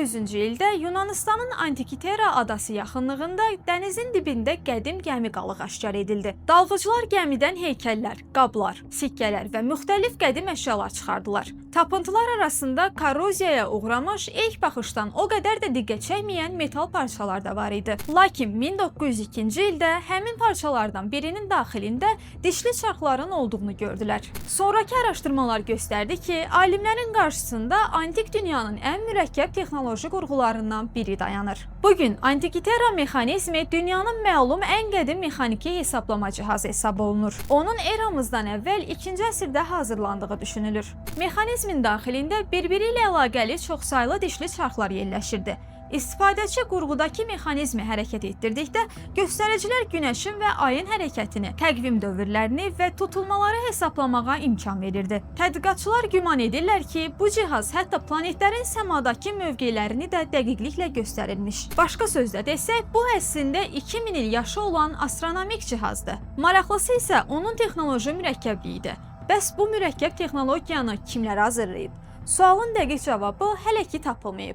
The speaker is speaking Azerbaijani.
1900-cü ildə Yunanıstanın Antikitera adası yaxınlığında dənizin dibində qədim gəmi qalığı aşkar edildi. Dalğıclar gəmidən heykəllər, qablar, sikkələr və müxtəlif qədim əşyalar çıxardılar. Tapıntılar arasında korroziyaya uğramış, ilk baxışdan o qədər də diqqət çəkməyən metal parçalar da var idi. Lakin 1902-ci ildə həmin parçalardan birinin daxilində dişli çarxların olduğunu gördülər. Sonrakı araşdırmalar göstərdi ki, alimlərin qarşısında antik dünyanın ən mürəkkəb texnoloji qurğularından biri dayanır. Bu gün Antikitera mexanizmi dünyanın məlum ən qədim mexaniki hesablama cihazı hesab olunur. Onun eramızdan əvvəl 2-ci əsrdə hazırlandığı düşünülür. Mexanizmin daxilində bir-biri ilə əlaqəli çoxsaylı dişli çarxlar yerləşirdi. İstifadəçi qurğudakı mexanizmi hərəkət etdirdikdə göstəricilər günəşin və ayın hərəkətini, təqvim dövrlərini və tutulmaları hesablamağa imkan verirdi. Tədqiqatçılar güman edirlər ki, bu cihaz hətta planetlərin səmadakı mövqelərini də dəqiqliklə göstərirmiş. Başqa sözlə desək, bu əslində 2000 il yaşı olan astronomik cihazdır. Maraqlısı isə onun texnoloji mürəkkəbliyidir. Bəs bu mürəkkəb texnologiyanı kimlər hazırlayıb? Sualın dəqiq cavabı hələ ki tapılmayıb.